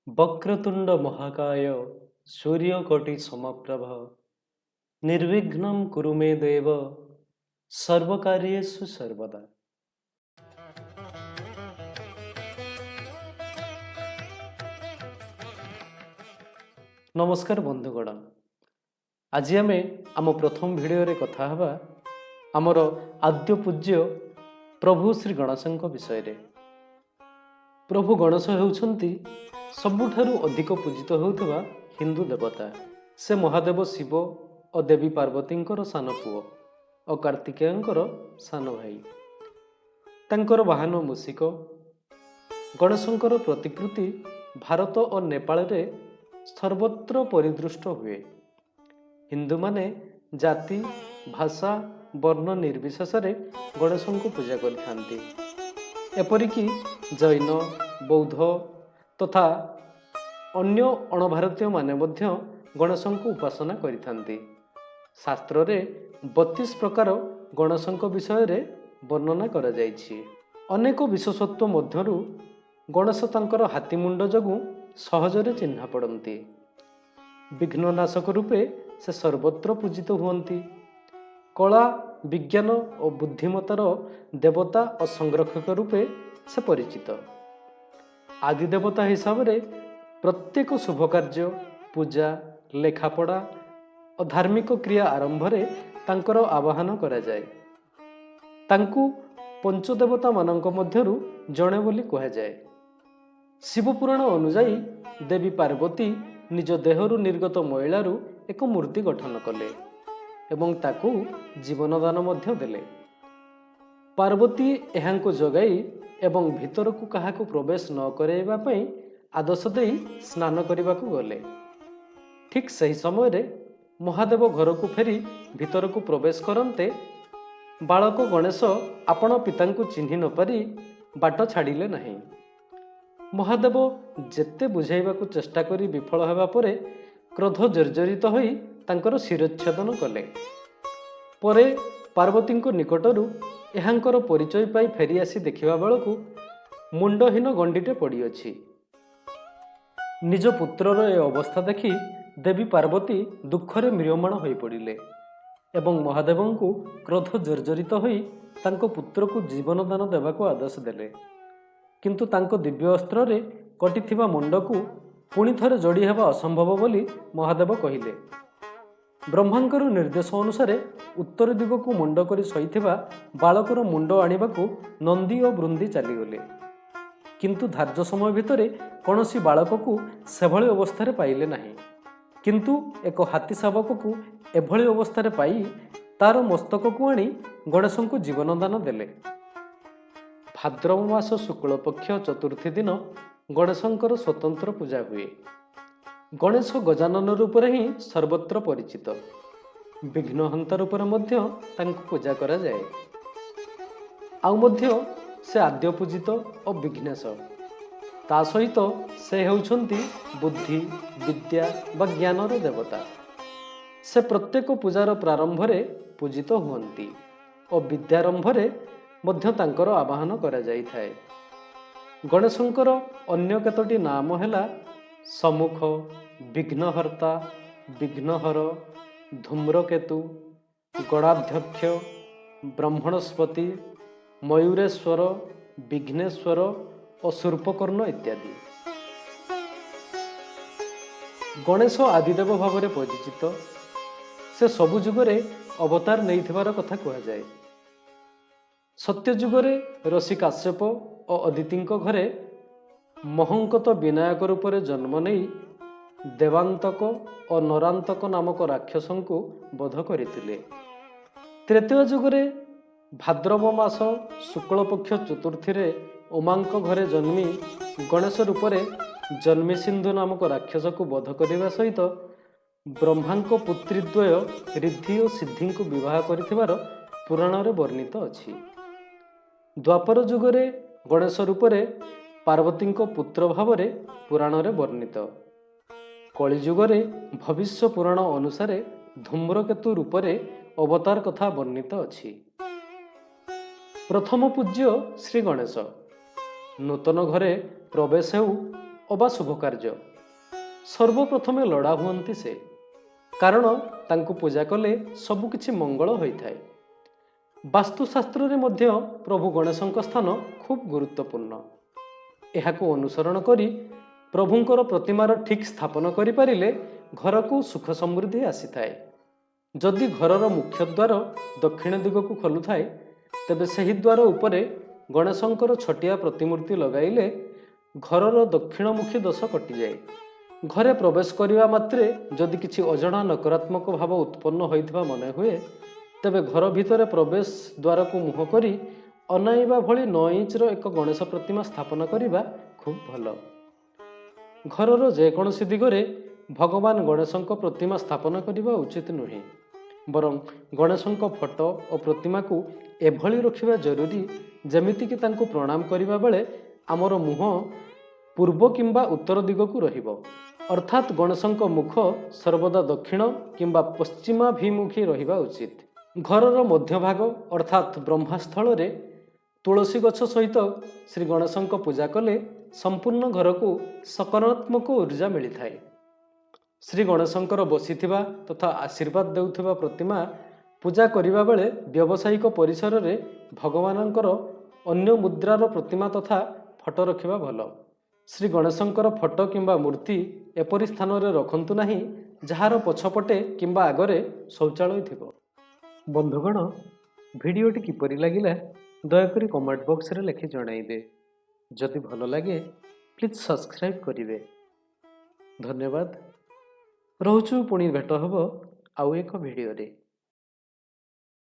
ବକ୍ରତୁଣ୍ଡ ମହାକାୟ, ସୂର୍ଯ୍ୟକୋଟି ସମପ୍ରଭ, ନିର୍ବିଘ୍ନଂ କୁରୁ ମେ ଦେବ ସର୍ବକାର୍ଯ୍ୟେଷୁ ସର୍ବଦା। ନମସ୍କାର ବନ୍ଧୁଗଣ, ଆଜି ଆମେ ଆମ ପ୍ରଥମ ଭିଡ଼ିଓରେ କଥା ହେବା ଆମର ଆଦ୍ୟ ପୂଜ୍ୟ ପ୍ରଭୁ ଶ୍ରୀ ଗଣେଶଙ୍କ ବିଷୟରେ। ପ୍ରଭୁ ଗଣେଶ ହେଉଛନ୍ତି ସବୁଠାରୁ ଅଧିକ ପୂଜିତ ହେଉଥିବା ହିନ୍ଦୁ ଦେବତା। ସେ ମହାଦେବ ଶିବ ଓ ଦେବୀ ପାର୍ବତୀଙ୍କର ସାନ ପୁଅ ଓ କାର୍ତ୍ତିକେୟଙ୍କର ସାନ ଭାଇ। ତାଙ୍କର ବାହନ ମୂଷିକ। ଗଣେଶଙ୍କର ପ୍ରତିକୃତି ଭାରତ ଓ ନେପାଳରେ ସର୍ବତ୍ର ପରିଦୃଷ୍ଟ ହୁଏ। ହିନ୍ଦୁମାନେ ଜାତି, ଭାଷା, ବର୍ଣ୍ଣ ନିର୍ବିଶେଷରେ ଗଣେଶଙ୍କୁ ପୂଜା କରିଥାନ୍ତି। ଏପରିକି ଜୈନ, ବୌଦ୍ଧ ତଥା ଅନ୍ୟ ଅଣଭାରତୀୟମାନେ ମଧ୍ୟ ଗଣେଶଙ୍କୁ ଉପାସନା କରିଥାନ୍ତି। ଶାସ୍ତ୍ରରେ 32 ପ୍ରକାର ଗଣେଶଙ୍କ ବିଷୟରେ ବର୍ଣ୍ଣନା କରାଯାଇଛି। ଅନେକ ବିଶେଷତ୍ୱ ମଧ୍ୟରୁ ଗଣେଶ ତାଙ୍କର ହାତୀମୁଣ୍ଡ ଯୋଗୁଁ ସହଜରେ ଚିହ୍ନା ପଡ଼ନ୍ତି। ବିଘ୍ନନାଶକ ରୂପେ ସେ ସର୍ବତ୍ର ପୂଜିତ ହୁଅନ୍ତି। କଳା, ବିଜ୍ଞାନ ଓ ବୁଦ୍ଧିମତାର ଦେବତା ଓ ସଂରକ୍ଷକ ରୂପେ ସେ ପରିଚିତ। ଆଦିଦେବତା ହିସାବରେ ପ୍ରତ୍ୟେକ ଶୁଭ କାର୍ଯ୍ୟ, ପୂଜା, ଲେଖାପଢ଼ା ଓ ଧାର୍ମିକ କ୍ରିୟା ଆରମ୍ଭରେ ତାଙ୍କର ଆବାହନ କରାଯାଏ। ତାଙ୍କୁ ପଞ୍ଚଦେବତାମାନଙ୍କ ମଧ୍ୟରୁ ଜଣେ ବୋଲି କୁହାଯାଏ। ଶିବପୁରାଣ ଅନୁଯାୟୀ, ଦେବୀ ପାର୍ବତୀ ନିଜ ଦେହରୁ ନିର୍ଗତ ମଇଳାରୁ ଏକ ମୂର୍ତ୍ତି ଗଠନ କଲେ ଏବଂ ତାକୁ ଜୀବନଦାନ ମଧ୍ୟ ଦେଲେ। ପାର୍ବତୀ ଏହାଙ୍କୁ ଜଗାଇ ଏବଂ ଭିତରକୁ କାହାକୁ ପ୍ରବେଶ ନ କରାଇବା ପାଇଁ ଆଦେଶ ଦେଇ ସ୍ନାନ କରିବାକୁ ଗଲେ। ଠିକ୍ ସେହି ସମୟରେ ମହାଦେବ ଘରକୁ ଫେରି ଭିତରକୁ ପ୍ରବେଶ କରନ୍ତେ, ବାଳକ ଗଣେଶ ଆପଣ ପିତାଙ୍କୁ ଚିହ୍ନି ନପାରି ବାଟ ଛାଡ଼ିଲେ ନାହିଁ। ମହାଦେବ ଯେତେ ବୁଝାଇବାକୁ ଚେଷ୍ଟା କରି ବିଫଳ ହେବା ପରେ କ୍ରୋଧ ଜର୍ଜରିତ ହୋଇ ତାଙ୍କର ଶିରଚ୍ଛେଦନ କଲେ। ପରେ ପାର୍ବତୀଙ୍କ ନିକଟରୁ ଏହାଙ୍କର ପରିଚୟ ପାଇ ଫେରି ଆସି ଦେଖିବା ବେଳକୁ ମୁଣ୍ଡହୀନ ଗଣ୍ଡିଟେ ପଡ଼ିଅଛି। ନିଜ ପୁତ୍ରର ଏ ଅବସ୍ଥା ଦେଖି ଦେବୀ ପାର୍ବତୀ ଦୁଃଖରେ ମ୍ରିୟମାଣ ହୋଇପଡ଼ିଲେ ଏବଂ ମହାଦେବଙ୍କୁ କ୍ରୋଧ ଜର୍ଜରିତ ହୋଇ ତାଙ୍କ ପୁତ୍ରକୁ ଜୀବନଦାନ ଦେବାକୁ ଆଦେଶ ଦେଲେ। କିନ୍ତୁ ତାଙ୍କ ଦିବ୍ୟ ଅସ୍ତ୍ରରେ କଟିଥିବା ମୁଣ୍ଡକୁ ପୁଣି ଥରେ ଯୋଡ଼ି ହେବା ଅସମ୍ଭବ ବୋଲି ମହାଦେବ କହିଲେ। ବ୍ରହ୍ମାଙ୍କର ନିର୍ଦ୍ଦେଶ ଅନୁସାରେ ଉତ୍ତର ଦିଗକୁ ମୁଣ୍ଡ କରି ଶୋଇଥିବା ବାଳକର ମୁଣ୍ଡ ଆଣିବାକୁ ନନ୍ଦୀ ଓ ବୃନ୍ଦି ଚାଲିଗଲେ। କିନ୍ତୁ ଧାର୍ଯ୍ୟ ସମୟ ଭିତରେ କୌଣସି ବାଳକକୁ ସେଭଳି ଅବସ୍ଥାରେ ପାଇଲେ ନାହିଁ। କିନ୍ତୁ ଏକ ହାତୀ ଶାବକକୁ ଏଭଳି ଅବସ୍ଥାରେ ପାଇ ତାର ମସ୍ତକକୁ ଆଣି ଗଣେଶଙ୍କୁ ଜୀବନଦାନ ଦେଲେ। ଭାଦ୍ରବ ମାସ ଶୁକ୍ଳପକ୍ଷ ଚତୁର୍ଥୀ ଦିନ ଗଣେଶଙ୍କର ସ୍ୱତନ୍ତ୍ର ପୂଜା ହୁଏ। ଗଣେଶ ଗଜାନନ ରୂପରେ ହିଁ ସର୍ବତ୍ର ପରିଚିତ। ବିଘ୍ନହନ୍ତା ରୂପରେ ମଧ୍ୟ ତାଙ୍କୁ ପୂଜା କରାଯାଏ। ଆଉ ମଧ୍ୟ ସେ ଆଦ୍ୟ ପୂଜିତ ଓ ବିଘ୍ନେଶ। ତା ସହିତ ସେ ହେଉଛନ୍ତି ବୁଦ୍ଧି, ବିଦ୍ୟା ବା ଜ୍ଞାନର ଦେବତା। ସେ ପ୍ରତ୍ୟେକ ପୂଜାର ପ୍ରାରମ୍ଭରେ ପୂଜିତ ହୁଅନ୍ତି ଓ ବିଦ୍ୟାରମ୍ଭରେ ମଧ୍ୟ ତାଙ୍କର ଆବାହନ କରାଯାଇଥାଏ। ଗଣେଶଙ୍କର ଅନ୍ୟ କେତୋଟି ନାମ ହେଲା ସମ୍ମୁଖ, ବିଘ୍ନହର୍ତ୍ତା, ବିଘ୍ନହର, ଧୂମ୍ରକେତୁ, ଗଣାଧ୍ୟକ୍ଷ, ବ୍ରହ୍ମଣସ୍ପତି, ମୟୂରେଶ୍ୱର, ବିଘ୍ନେଶ୍ୱର ଓ ଶୂର୍ପକର୍ଣ୍ଣ ଇତ୍ୟାଦି। ଗଣେଶ ଆଦିଦେବ ଭାବରେ ପରିଚିତ। ସେ ସବୁ ଯୁଗରେ ଅବତାର ନେଇଥିବାର କଥା କୁହାଯାଏ। ସତ୍ୟଯୁଗରେ ଋଷି କାଶ୍ୟପ ଓ ଅଦିତିଙ୍କ ଘରେ ମହଙ୍କତ ବିନାୟକ ରୂପରେ ଜନ୍ମ ନେଇ ଦେବାନ୍ତକ ଓ ନରାନ୍ତକ ନାମକ ରାକ୍ଷସଙ୍କୁ ବଧ କରିଥିଲେ। ତ୍ରେତୟା ଯୁଗରେ ଭାଦ୍ରବ ମାସ ଶୁକ୍ଳପକ୍ଷ ଚତୁର୍ଥୀରେ ଉମାଙ୍କ ଘରେ ଜନ୍ମି ଗଣେଶ ରୂପରେ ଜନ୍ମି ସିନ୍ଧୁ ନାମକ ରାକ୍ଷସକୁ ବଧ କରିବା ସହିତ ବ୍ରହ୍ମାଙ୍କ ପୁତ୍ରୀଦ୍ୱୟ ରିଦ୍ଧି ଓ ସିଦ୍ଧିଙ୍କୁ ବିବାହ କରିଥିବାର ପୁରାଣରେ ବର୍ଣ୍ଣିତ ଅଛି। ଦ୍ୱାପର ଯୁଗରେ ଗଣେଶ ରୂପରେ ପାର୍ବତୀଙ୍କ ପୁତ୍ର ଭାବରେ ପୁରାଣରେ ବର୍ଣ୍ଣିତ। କଳିଯୁଗରେ ଭବିଷ୍ୟ ପୁରାଣ ଅନୁସାରେ ଧୂମ୍ରକେତୁ ରୂପରେ ଅବତାର କଥା ବର୍ଣ୍ଣିତ ଅଛି। ପ୍ରଥମ ପୂଜ୍ୟ ଶ୍ରୀ ଗଣେଶ। ନୂତନ ଘରେ ପ୍ରବେଶ ହେଉ ଅବା ଶୁଭ କାର୍ଯ୍ୟ, ସର୍ବପ୍ରଥମେ ଲୋଡ଼ା ହୁଅନ୍ତି ସେ। କାରଣ ତାଙ୍କୁ ପୂଜା କଲେ ସବୁକିଛି ମଙ୍ଗଳ ହୋଇଥାଏ। ବାସ୍ତୁଶାସ୍ତ୍ରରେ ମଧ୍ୟ ପ୍ରଭୁ ଗଣେଶଙ୍କ ସ୍ଥାନ ଖୁବ୍ ଗୁରୁତ୍ୱପୂର୍ଣ୍ଣ। ଏହାକୁ ଅନୁସରଣ କରି ପ୍ରଭୁଙ୍କର ପ୍ରତିମାର ଠିକ୍ ସ୍ଥାପନ କରିପାରିଲେ ଘରକୁ ସୁଖ ସମୃଦ୍ଧି ଆସିଥାଏ। ଯଦି ଘରର ମୁଖ୍ୟ ଦ୍ୱାର ଦକ୍ଷିଣ ଦିଗକୁ ଖୋଲୁଥାଏ, ତେବେ ସେହି ଦ୍ୱାର ଉପରେ ଗଣେଶଙ୍କର ଛୋଟିଆ ପ୍ରତିମୂର୍ତ୍ତି ଲଗାଇଲେ ଘରର ଦକ୍ଷିଣମୁଖୀ ଦୋଷ କଟିଯାଏ। ଘରେ ପ୍ରବେଶ କରିବା ମାତ୍ରେ ଯଦି କିଛି ଅଜଣା ନକାରାତ୍ମକ ଭାବ ଉତ୍ପନ୍ନ ହୋଇଥିବା ମନେ ହୁଏ, ତେବେ ଘର ଭିତରେ ପ୍ରବେଶ ଦ୍ୱାରକୁ ମୁହଁ କରି ଅନାଇବା ଭଳି 9 ଇଞ୍ଚର ଏକ ଗଣେଶ ପ୍ରତିମା ସ୍ଥାପନ କରିବା ଖୁବ୍ ଭଲ। ଘରର ଯେକୌଣସି ଦିଗରେ ଭଗବାନ ଗଣେଶଙ୍କ ପ୍ରତିମା ସ୍ଥାପନ କରିବା ଉଚିତ ନୁହେଁ, ବରଂ ଗଣେଶଙ୍କ ଫଟୋ ଓ ପ୍ରତିମାକୁ ଏଭଳି ରଖିବା ଜରୁରୀ, ଯେମିତିକି ତାଙ୍କୁ ପ୍ରଣାମ କରିବା ବେଳେ ଆମର ମୁହଁ ପୂର୍ବ କିମ୍ବା ଉତ୍ତର ଦିଗକୁ ରହିବ। ଅର୍ଥାତ୍ ଗଣେଶଙ୍କ ମୁଖ ସର୍ବଦା ଦକ୍ଷିଣ କିମ୍ବା ପଶ୍ଚିମାଭିମୁଖୀ ରହିବା ଉଚିତ। ଘରର ମଧ୍ୟଭାଗ ଅର୍ଥାତ୍ ବ୍ରହ୍ମାସ୍ଥଳରେ ତୁଳସୀ ଗଛ ସହିତ ଶ୍ରୀ ଗଣେଶଙ୍କ ପୂଜା କଲେ ସମ୍ପୂର୍ଣ୍ଣ ଘରକୁ ସକାରାତ୍ମକ ଉର୍ଜା ମିଳିଥାଏ। ଶ୍ରୀ ଗଣେଶଙ୍କର ବସିଥିବା ତଥା ଆଶୀର୍ବାଦ ଦେଉଥିବା ପ୍ରତିମା ପୂଜା କରିବା ବେଳେ ବ୍ୟବସାୟିକ ପରିସରରେ ଭଗବାନଙ୍କର ଅନ୍ୟ ମୁଦ୍ରାର ପ୍ରତିମା ତଥା ଫଟୋ ରଖିବା ଭଲ। ଶ୍ରୀ ଗଣେଶଙ୍କର ଫଟୋ କିମ୍ବା ମୂର୍ତ୍ତି ଏପରି ସ୍ଥାନରେ ରଖନ୍ତୁ ନାହିଁ, ଯାହାର ପଛପଟେ କିମ୍ବା ଆଗରେ ଶୌଚାଳୟ ଥିବ। ବନ୍ଧୁଗଣ, ଭିଡ଼ିଓଟି କିପରି ଲାଗିଲା ଦୟାକରି କମେଣ୍ଟ ବକ୍ସରେ ଲେଖି ଜଣାଇବେ। ଯଦି ଭଲ ଲାଗେ, ପ୍ଲିଜ୍ ସବସ୍କ୍ରାଇବ୍ କରିବେ। ଧନ୍ୟବାଦ। ରହୁଛୁ, ପୁଣି ଭେଟ ହେବ ଆଉ ଏକ ଭିଡ଼ିଓରେ।